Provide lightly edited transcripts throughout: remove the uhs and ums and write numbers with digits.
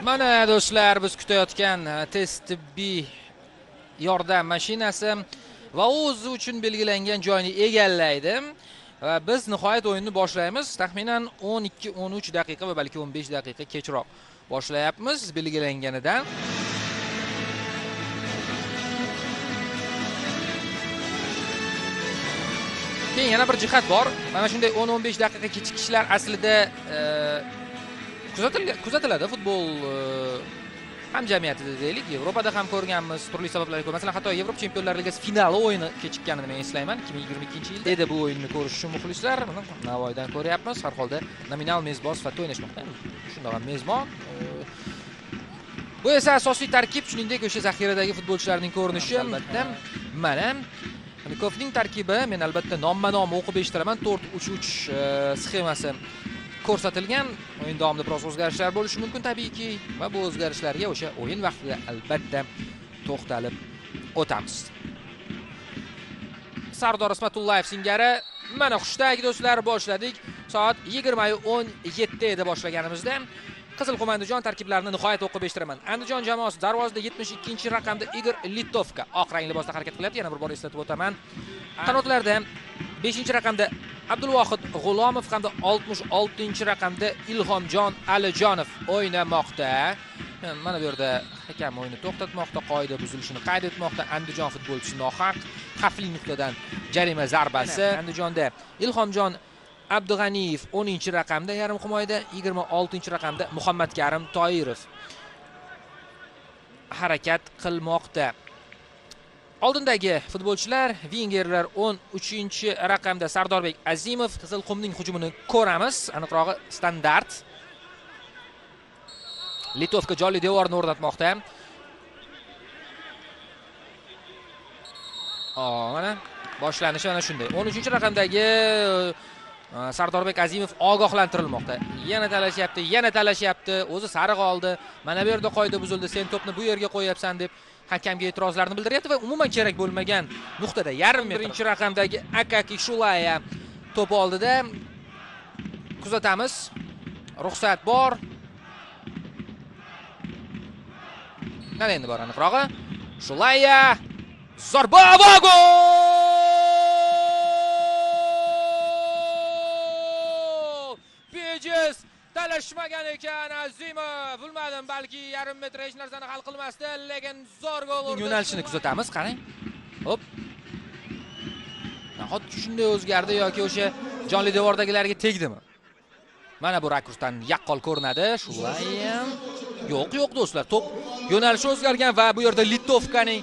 Mana do'stlar, biz kutayotgan tez tibbiy yordam mashinasi va o'zi uchun belgilangan joyni egallaydi. Va biz nihoyat o'yinni boshlaymiz. Taxminan 12-13 daqiqa va balki 15 daqiqa kechroq boshlayapmiz belgilanganidan. Keyin yana bir jihat bor. Mana shunday 10-15 daqiqa kechikishlar aslida kuzatiladi futbol hamjamiyatida deylik. Yevropada ham ko'rganmiz turli sabablarga ko'ra. Masalan, hatto Yevropa Chempionlar Ligasi finali o'yini kechikkanini men eslayman 2022-yilda. Edi bu o'yinni ko'rish uchun muxlislar buni Navoiydan ko'ryapmiz. Har holda nominal mezbon sifatida o'ynashmoqda. Shundoq ham mezbon. Bu esa asosiy tarkib, shuningdek o'sha zaxiradagi futbolchilarning ko'rinishi albatta. Mana Nikovning tarkibi, men albatta nomma-nom o'qib eshittiraman. 4-3-3 sxemasi ko'rsatilgan. O'yin davomida biroz o'zgarishlar bo'lishi mumkin tabiiyki va bu o'zgarishlarga o'sha o'yin vaqtida albatta to'xtalib o'tamiz. Sardor Ismatullayev singari mana xushtagi do'stlar boshladik. Soat 20:17 edi boshlaganimizda. Qizilqum Andijon tarkiblarini nihoyat o'qib eshittiraman. Andijon jamoasi darvozada 72-raqamda Igor Litovka oq rang libosda harakat qilyapti. Yana bir bor eslatib o'taman. Qanotlarda 5-raqamda Abdulvohid G'ulomov hamda 66-raqamda Ilhomjon Alijonov o'ynamoqda. Mana bu yerda hakam o'yinni to'xtatmoqda, qoida buzilishini qayd etmoqda. Andijon futbolchisi nohaq xavfli nuqtadan jarima zarbasi. Andijonda Ilhomjon Abdug'aniyev 10-raqamda, yarim himoyada 26-raqamda Muhammadkarim Toirov harakat qilmoqda. Oldindagi futbolchilar, vingerlar 13-raqamda Sardorbek Azimov. Qizilqumning hujumini ko'ramiz, aniqrog'i standart. Litovka jonli devorni o'rnatmoqda. Mana boshlanishi mana shunday. 13-raqamdagi Sardorbek Azimov ogohlantirilmoqda. Yana talashyapti, yana talashyapti. O'zi sariq oldi. Mana bu yerda qoida buzildi. Sen to'pni bu yerga qo'yapsan deb hakamga e'tirozlarni bildiryapti va umuman kerak bo'lmagan nuqtada yarim metr. 1-raqamdagi Akaki Shulaya to'p oldida kuzatamiz. Ruxsat bor. Mana endi bor aniqrog'i. Shulaya zarba va gol! Bejiz talashmagan ekan Azimov. Bilmadim, balki yarim metr hech narsani hal qilmasdi, lekin zo'r gol urdi. Yo'nalishini kuzatamiz, qarang. Hop. Nahot shunday o'zgardi yoki o'sha jonli devordagilarga tegdimi? Mana bu rakursdan yaqqol ko'rinadi. Shulayam. Yo'q, yo'q do'stlar, to'p yo'nalishi o'zgargan va bu yerda Litovkaning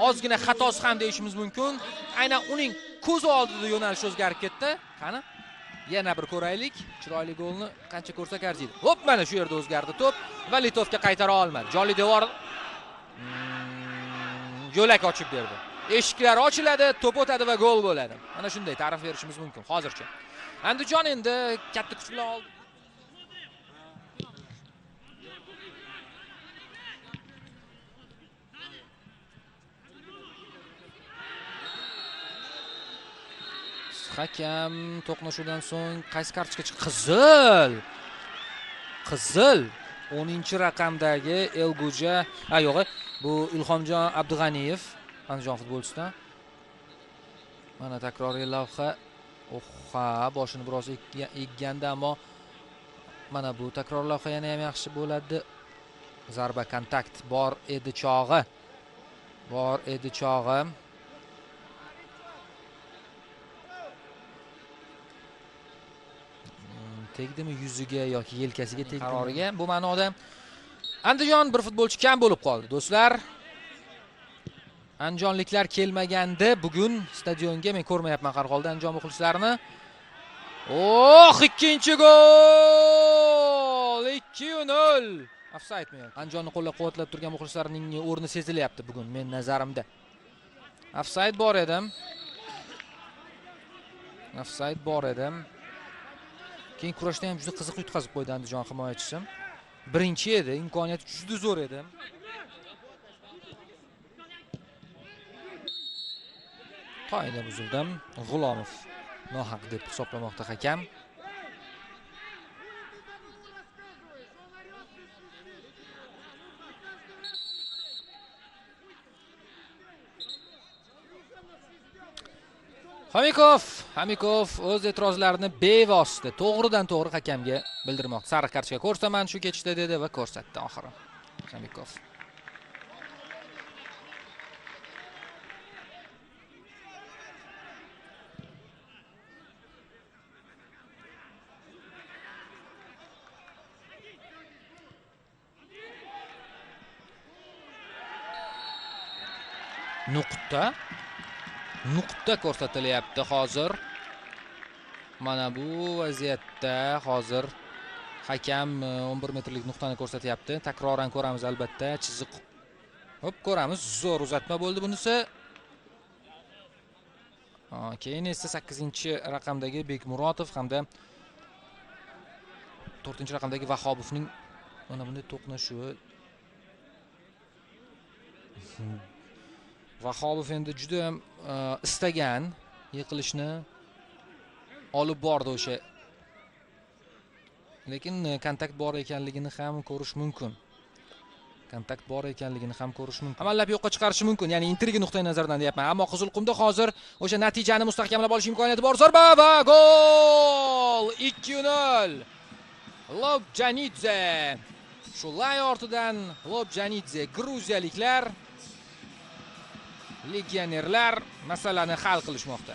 ozgina xatosi ham deyishimiz mumkin. Aynan uning ko'zi oldida yo'nalishi o'zgarib ketdi. Qani? Yana bir ko'raylik. Chiroyli golni qancha ko'rsak arziydi. Hop, mana shu yerda o'zgardi to'p va Litovka qaytara olmadi. Jonli devor yo'lak ochib berdi. Eshiklar ochiladi, to'p o'tadi va gol bo'ladi. Mana shunday ta'rif berishimiz mumkin hozircha. Andijon endi katta kuch bilan oldi. Hakam to'qnashuvdan so'ng qaysi kartochka chiqdi? Qizil. Qizil. 10-raqamdagi Elguja, yo'q, bu Ilhomjon Abdug'aniyev, Andijon futbolchisidan. Mana takroriy lavha. Oha, boshini biroz egganda, ammo mana bu takror lavha yana ham yaxshi bo'ladi. Zarba kontakt bor edi chog'i. Bor edi chog'i. Tegdimi yuziga yoki yelkasiga tegdimi? Qaroriga bu ma'noda Andijon bir futbolchi kam bo'lib qoldi do'stlar. Andijonliklar kelmaganda bugun stadionga men ko'rmayapman har holda Andijon muxlislarini. Oh, ikkinchi gol! 2-0. Ofsaydmi? Andijonni qo'llab-quvvatlab turgan muxlislarning o'rni sezilyapti bugun men nazarimda. Ofsayd bor edi. Ofsayd bor edi. Keyin kurashda ham juda qiziq yutqazib qo'ydi Andijon himoyachisi. Birinchi edi, imkoniyati juda zo'r edi. Qoida buzildi. G'ulomov nohaq deb hisoblamoqda hakam. Xomikov o'z e'tirozlarini bevosita to'g'ridan to'g'ri hakamga bildirmoqda. Sariq kartochka ko'rsataman shu ketishda dedi va ko'rsatdi oxiri. Xomikov. Nuqta ko'rsatilyapti hozir. Mana bu vaziyatda hozir hakam 11 metrlik nuqtani ko'rsatyapti. Takroran ko'ramiz albatta. Chiziq. Hop, ko'ramiz. Zo'r uzatma bo'ldi bunisi. Keyin esa 8-raqamdagi Bekmurodov hamda 4-raqamdagi Vahobovning mana bunday to'qnashuvi. Vahobov endi juda ham istagan yiqilishni olib bordi o'sha. Lekin kontakt bor ekanligini ham ko'rish mumkin. Kontakt bor ekanligini ham ko'rish mumkin. Amallab yo'qqa chiqarishi mumkin. Ya'ni intriga nuqtai nazaridan deyapman. Ammo Qizilqumda hozir o'sha natijani mustahkamlab olish imkoniyati bor. Zarba va gol! 2-0. Lobjanidze. Shulay ortidan Lobjanidze, gruziyaliklar, legionerlar masalani hal qilishmoqda.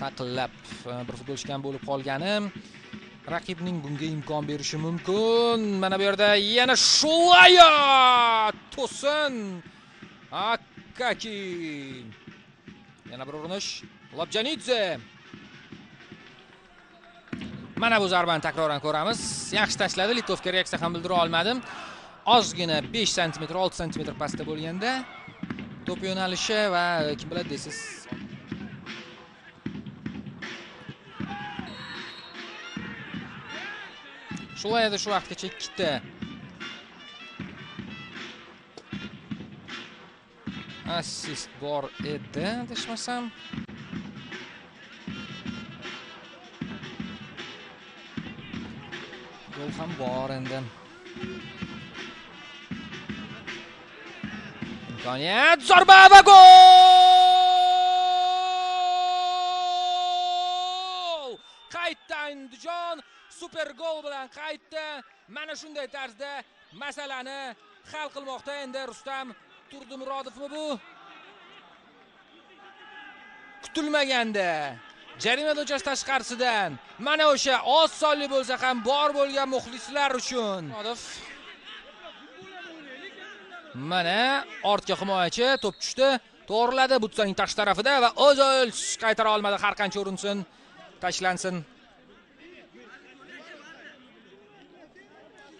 Saqlab bir futbolchi kam bo'lib qolgani raqibning bunga imkon berishi mumkin. Mana bu yerda yana Shulaya to'sin. Akaki. Yana bir urinish. Lobjanidze. Mana bu zarbani takroran ko'ramiz. Yaxshi tashladi. Litovga reaksiya ham bildira olmadim. Ozgina 5 cm, 6 cm pastda bo'lganda to'p yo'nalishi va kim biladi deysiz. Shulayda shu vaqtgacha ikkita assist bor edi, adashmasam. Gol ham bor endi. Imkoniyat, zarba va gol! Qaytdi Andijon, super gol bilan qaytdi. Mana shunday tarzda masalani hal qilmoqda endi Rustam Turdimurodovmi bu? Kutilmaganda jarima do'chasi tashqarisidan mana o'sha oz sonli bo'lsa ham bor bo'lgan muxlislar uchun. Mana ortga himoyachi to'p tushdi, to'g'riladi Butsaning tashqi tarafida va O'zil qaytara olmadi, har qancha urinsin, tashlansin.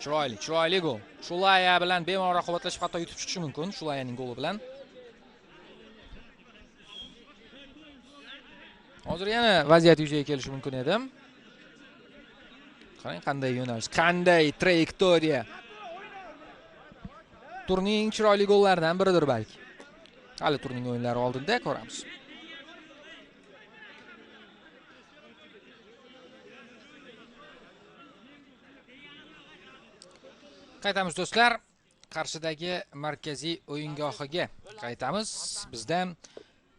Chiroyli, chiroyli gol. Shulaya bilan bemalol raqobatlashib hatto yutib chiqishi mumkin Shulayaning goli bilan. Hozir yana vaziyat yuzaga kelishi mumkin edi. Qarang qanday yo'nalish, qanday trayektoriya. Turning chiroyli gollaridan biridir balki. Hali turning o'yinlari oldinda ko'ramiz. Qaytamiz do'stlar, Qarshidagi markaziy o'yingohiga qaytamiz. Bizda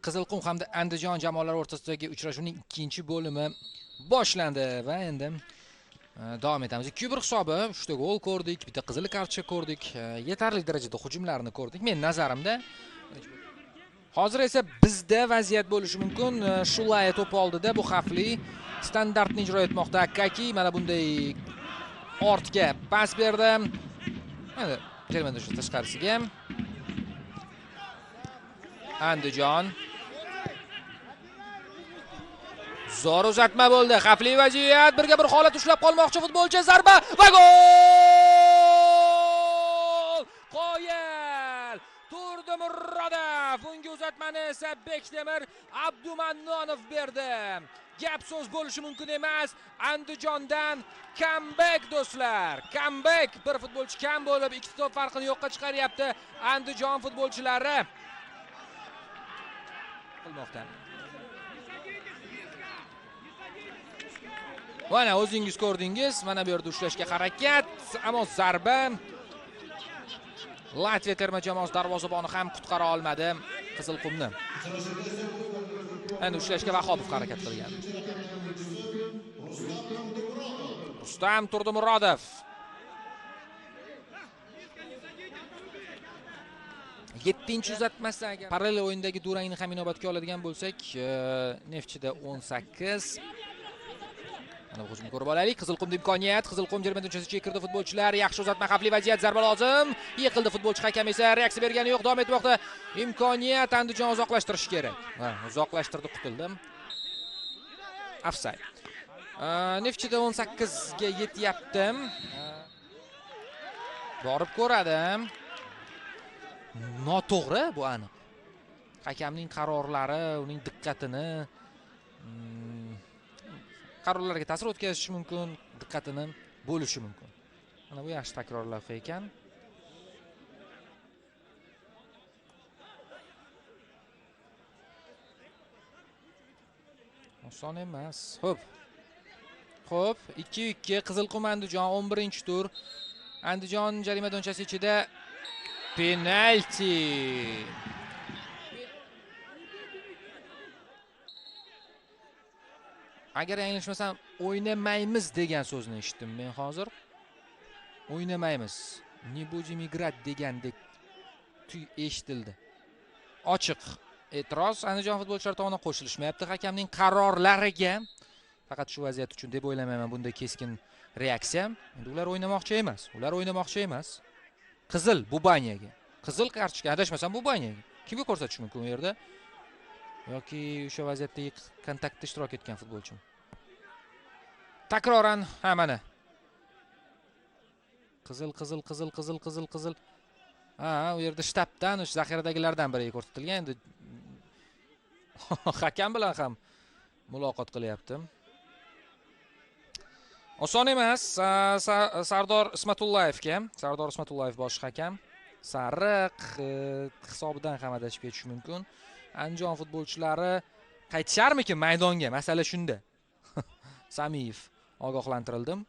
Qizilqum hamda Andijon jamoalari o'rtasidagi uchrashuvning ikkinchi bo'limi boshlandi va endi davom etamiz. 2-1 hisobi, 3 ta gol ko'rdik, bitta qizil kartochka ko'rdik, yetarli darajada hujumlarni ko'rdik. Men nazarimda hozir esa bizda vaziyat bo'lishi mumkin. Shulaya to'p oldida, bu xavfli standartni ijro etmoqda Akaki. Mana bunday ortga pas berdi. Mana jarima do'chasi tashqarisiga. Andijon. Zo'r uzatma bo'ldi. Xavfli vaziyat. Birga bir holat ushlab qolmoqchi futbolchi. Zarba va gol! Qoyil! Turdimurodov. Unga uzatmani esa Bektemir Abdumannonov berdi. Gap so'z bo'lishi mumkin emas. Andijondan comeback do'stlar. Comeback. Bir futbolchi kam bo'lib, ikkita to'p farqini yo'qqa chiqaryapti Andijon futbolchilari. Qilmoqda. Mana o'zingiz ko'rdingiz, mana bu yerda ushlashga harakat, ammo zarba Latviya terma jamoasi darvozaboni ham qutqara olmadi Qizilqumni. Endi ushlashga Vahobov harakat qilgan. Rustam Turdimurodov. 7-uzatmasi agar parallel o'yindagi durangni ham inobatga oladigan bo'lsak, Neftchida 18. Mana bu hujumni ko'rib olaylik. Qizilqumda imkoniyat. Qizilqum jarima maydonchasi ichiga kirdi futbolchilar. Yaxshi uzatma, xavfli vaziyat, zarba lozim. Yiqildi futbolchi, hakam esa reaksiya bergani yo'q, davom etmoqda. Imkoniyat, Andijon uzoqlashtirishi kerak. Ha, uzoqlashtirdi, qutuldi. Ofsayd. Neftchida 18 ga yetyapti. Borib ko'radi. Noto'g'ri bu aniq. Hakamning qarorlari, uning diqqatini qarorlarga ta'sir o'tkazishi mumkin, diqqatini bo'lishi mumkin. Mana bu yaxshi takror lavha ekan. Oson emas. Xo'p. Xo'p, 2-2 Qizilqum Andijon 11-tur. Andijon jarima maydonchasi ichida penalti. Agar yanglishmasam, o'ynamaymiz degan so'zni eshitdim men hozir. O'ynamaymiz. Не будем играть degandek tuy eshitildi. Ochiq e'tiroz Andijon futbolchilari tomonidan qo'shilishmayapti hakamning qarorlariga. Faqat shu vaziyat uchun deb o'ylamayman bunday keskin reaksiya. Endi ular o'ynamoqchi emas. Ular o'ynamoqchi emas. Qizil Bubaniyaga. Qizil kartochka, adashmasam Bubaniyaga. Kimga ko'rsatish mumkin u yerda? Yoki o'sha vaziyatda kontaktda ishtirok etgan futbolchimi? Takroran, ha mana. Qizil, qizil, qizil, qizil, qizil, qizil. Ha, u yerda shtabdan, o'sha zaxiradagilardan biriga ko'rsatilgan. Endi hakam bilan ham muloqot qilyapti. Oson emas Sardor Ismatullayevga. Sardor Ismatullayev bosh hakam. Sariq hisobidan ham adashib ketishi mumkin. Andijon futbolchilari qaytisharmikin maydonga? Masala shunda. Samiyev ogohlantirildim.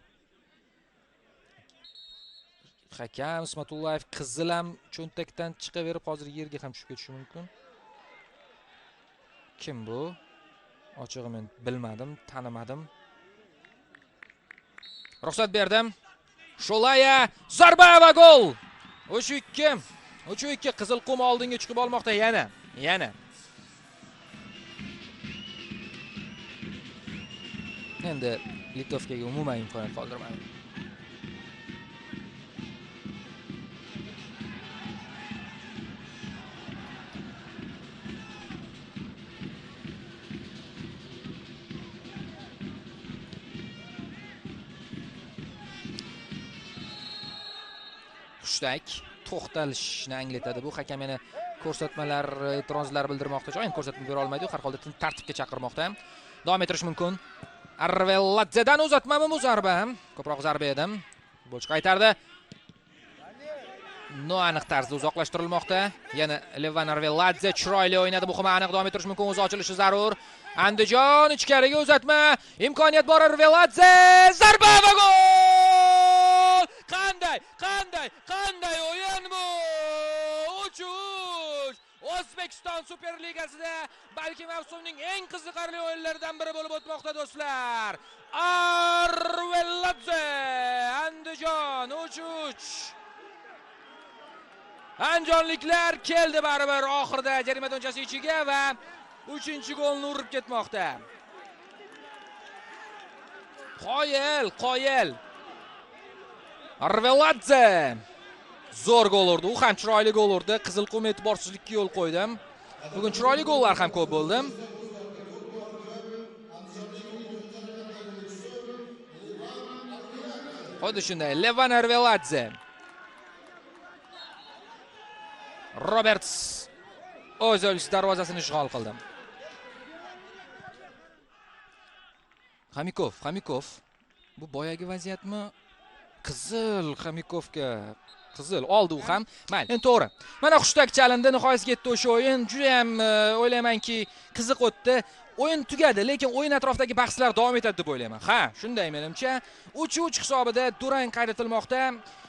Hakam Ismatullayev qizil ham cho'ntakdan chiqaverib hozir yerga ham tushib ketishi mumkin. Kim bu? Ochig'i men bilmadim, tanimadim. Ruxsat berdim. Sholaya zarba va gol. 3-2. 3-2 Qizilqum oldinga chiqib olmoqda yana. Yana. Endi Litovkaga umuman imkoniyat qoldirmadi. Hushtak to'xtalishni anglatadi. Bu hakam yana ko'rsatmalar, e'tirozlar bildirmoqda. Endi ko'rsatma bera olmaydi, har holda tartibga chaqirmoqda. Davom ettirish mumkin. Arveladzedan uzatmami bu zarba? Ko'proq zarba edi. Futbolchi qaytardi. Noaniq tarzda uzoqlashtirilmoqda. Yana Levan Arveladze chiroyli o'ynadi. Muhimi aniq davom ettirish mumkin. O'zi ochilishi zarur. Andijon ichkariga uzatma. Imkoniyat bor Arveladze. Zarba va gol! Qanday, qanday, qanday o'yin bu? 3-3. O'zbekiston Superligasida balki mavsumning eng qiziqarli o'yinlaridan biri bo'lib o'tmoqda do'stlar. Arveladze, Andijon 3-3. Andijonliklar keldi baribir oxirida jarima maydonchasi ichiga va 3-golni urib ketmoqda. Qoyil, qoyil. Arveladze zo'r gol urdi. U ham chiroyli gol urdi. Qizilqum e'tiborsizlikka yo'l qo'ydi. Bugun chiroyli gollar ham ko'p bo'ldi. Xuddi shunday Levan Arveladze. Roberts o'z darvozasini ishg'ol qildi. Xamikov, Xamikov. Bu boyagi vaziyatmi? Qizil Xamikovga. Qizil oldi u ham. Mayli, endi to'g'ri. Mana hushtak chalindi, nihoyasiga yetdi o'sha o'yin. Juda ham o'ylaymanki, qiziq o'tdi. O'yin tugadi, lekin o'yin atrofidagi bahslar davom etadi deb o'ylayman. Ha, shunday menimcha. 3-3 hisobida durang qayd etilmoqda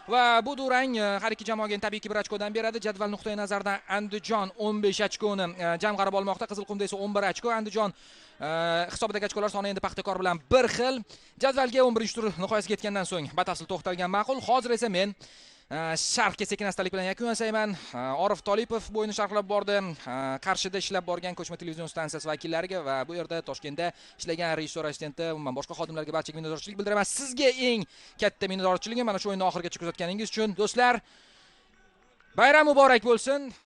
va bu durang har ikki jamoaga tabiiyki 1 ochkodan beradi. Jadval nuqtai nazaridan Andijon 15 ochkoni jamg'arib olmoqda, Qizilqumda esa 11 ochko. Andijon hisobidagi ochkolar soni endi Paxtakor bilan bir xil. Jadvalga 11-tur nihoyasiga yetgandan so'ng batafsil to'xtalgan ma'qul. Hozir esa men sharhga sekin astalik bilan yakun yasayman. Orif Tolipov bu o'yinni sharhlab bordi. Qarshida ishlab borgan ko'chma televizion stansiyasi vakillariga va bu yerda Toshkentda ishlagan rejissor assistenti, umuman boshqa xodimlarga barchaga minnatdorchilik bildiraman. Sizga eng katta minnatdorchiligim mana shu o'yinni oxirigacha kuzatganingiz uchun. Do'stlar, bayram muborak bo'lsin.